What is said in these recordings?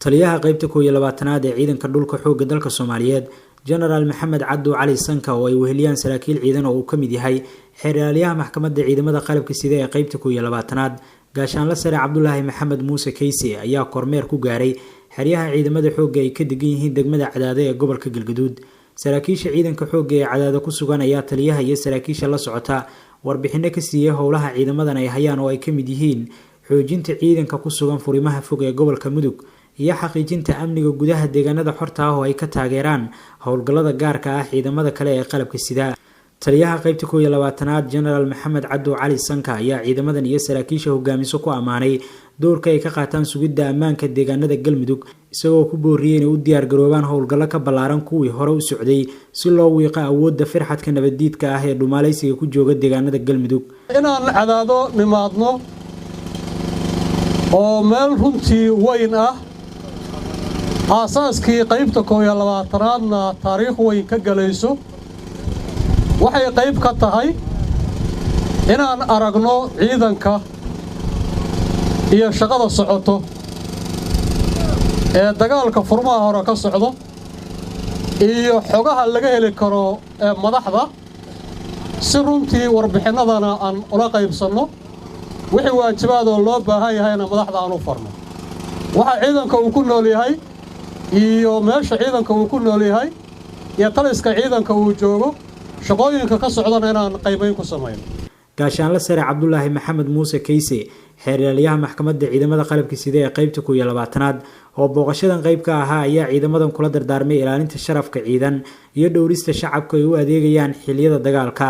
Taliyaha qaybta 21aad ee ciidanka dhulka xoogga dalka Soomaaliyeed General Maxamed Cabdi Cali Sanka oo ay weheliyaan saraakiil ciidan oo uu ka mid yahay xeeralyaha maxkamadda ciidamada qalabka sida ee qaybta 21aad Gaashaanle Sare Cabdulaahi Maxamed Muuse Kayse ayaa kormeer ku gaaray xeryaha ciidamada xoogga ay ka degan yihiin degmada Cadaado ee gobolka Galgaduud. Saraakiisha ciidanka xoogga ee Cadaado ku sugan ayaa taliyaha iyo saraakiisha la socota warbixino ka siiyay howlaha ciidamadan ay hayaan oo ay ka mid yihiin xoojinta ciidanka ku sugan furimaha fog ee gobolka Mudug iyo xaqiijinta amniga gudaha deegaanada xorta ah oo ay ka taageeraan howlgallada gaarka ah ciidamada kale ee qalabka sida. Taliyaha qaybta 21aad General Maxamed Cabdi Cali Sanka ayaa ciidamadan iyo saraakiisha hogaamiso ku amaanay doorka ay ka qaataan sugidda ammaanka deegaanada Galmudug, isagoo ku booriyay inay u diyaar garoobaan howlgallo ka ballaaran kuwii hore u socday si loo wiiqo awoodda firxadka nabadiidka ah ee dhumaalaysiga ku jooga deegaanada Galmudug. Inaan Cadaado nimaadno oo meel runtii weyn ah, aasaaskii qaybta 21aadna taariikh weyn ka galayso, waxay qayb ka tahay inaan aragno ciidanka iyo shaqada socoto ee dagaalka furmaha hore ka socdo iyo xogaha laga heli karo ee madaxda, si runtii warbixinnadana aan ula qaybsanno, wixii waajibaadoo loo baahan yahayna madaxda aan u farno. Waxa ciidanka uu ku nool yahay iyo meesha ciidanka uu ku nool yahay iyo taliska ciidanka uu joogo, shaqooyinka ka socdana inaan qaybayn ku samayno. Gaashaanle Sare Cabdulaahi Maxamed Muuse Kayse, xeeralyaha maxkamadda ciidamada qalabka sida ee qaybta 21aad oo booqashadan qayb ka ahaa, ayaa ciidamadan kula dardaarmay ilaalinta sharafka ciidan iyo dhowrista shacabka ay u adeegayaan xilliyada dagaalka.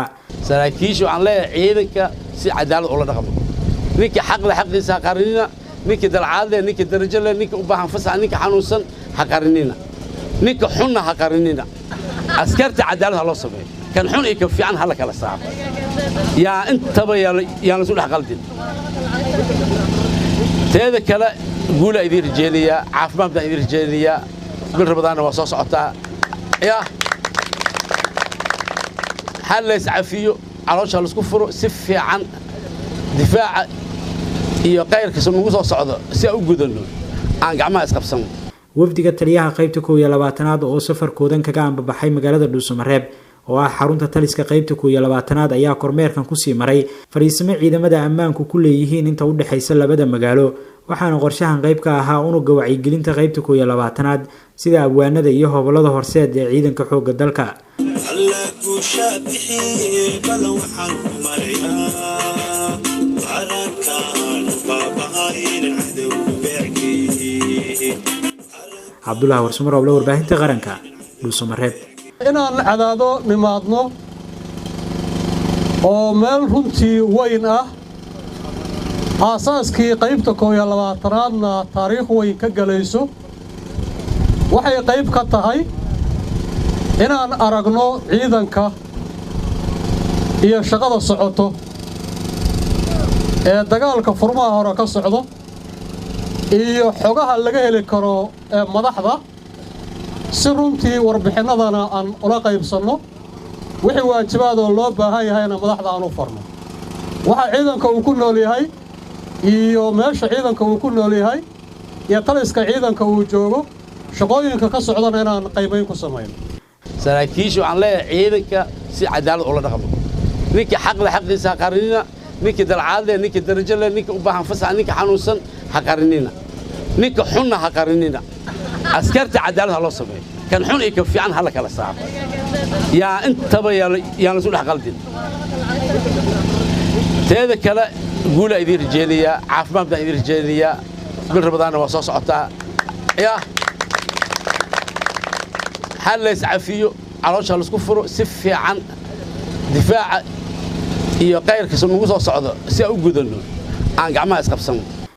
Saraakiisha waxaan leeyahay ciidanka si cadaalad ula dhaqmo. Ninka xaq leh xaqiisa ha qarinina, ninka dalcaad leh, ninka darajo leh, ninka u baahan fasax, ninka xanuunsan ha qarinina, ninka xunna ha qarinina. Askarta cadaalad ha loo sameeyo, kan xun iyo kan fiican ha la kala saaro, yaa intaba yaan lasu dhex qaldin. Teeda kale guulaa idiin rajeynayaa, caafimaad baan idiin rajeynayaa, bil Ramadaanna waa soo socotaa. Yaa ha lays cafiyo, caloosha laisku furo si fiican, difaaca iyo kayrkiisa nagu soo socdo si aan u gudanno aan gacmaha isqabsano. Wafdiga taliyaha qaybta 21aad oo safarkoodan kaga ambabaxay magaalada Dhuusamareeb oo ah xarunta taliska qaybta 21aad ayaa kormeerkan kusii maray fariisimo ciidamada ammaanku ku leeyihiin inta u dhexaysa labada magaalo, waxaana qorshahan qayb ka ahaa unugga wacyigelinta qaybta 21aad sida abwaanada iyo hobolada horseed ee ciidanka xoogga dalka. Cabdulaahi Warsamo Rooble, warbaahinta qaranka, Dhuusamareeb. Inaan Cadaado nimaadno oo meel runtii weyn ah, aasaaskii qaybta 21aadna taariikh weyn ka galayso, waxay qayb ka tahay inaan aragno ciidanka iyo shaqada socoto ee dagaalka furmaha hore ka socdo iyo xogaha laga heli karo ee madaxda, si runtii warbixinnadana aan ula qaybsanno, wixii waajibaadoo loo baahan yahayna madaxda aan u farno. Waxa ciidanka uu ku nool yahay iyo meesha ciidanka uu ku nool yahay iyo taliska ciidanka uu joogo, shaqooyinka ka socdana inaan qaybayn ku samayno. Saraakiisha waxaan leeyahay ciidanka si cadaalad ula dhaqmo, ninka xaq leh xaqiisa ha qarinina, ninka dalcaad leh, ninka darajo leh, ninka u baahan fasax, ninka xanuunsan ha qarinina, ninka xunna ha qarinina. Askarta cadaalad ha loo sameeyo, kan xun iyo kan fiican ha la kala saaro, yaa intaba yaan lasu dhex qaldin. Teeda kale guulaa idiin rajeynayaa, caafimaad baan idiin rajeynayaa, bil Ramadaanna waa soo socotaa. Yaa ha lays cafiyo, caloosha laisku furo si fiican, difaaca iyo kayrkiisa nagu soo socdo si aan u gudanno aan gacmaha isqabsano.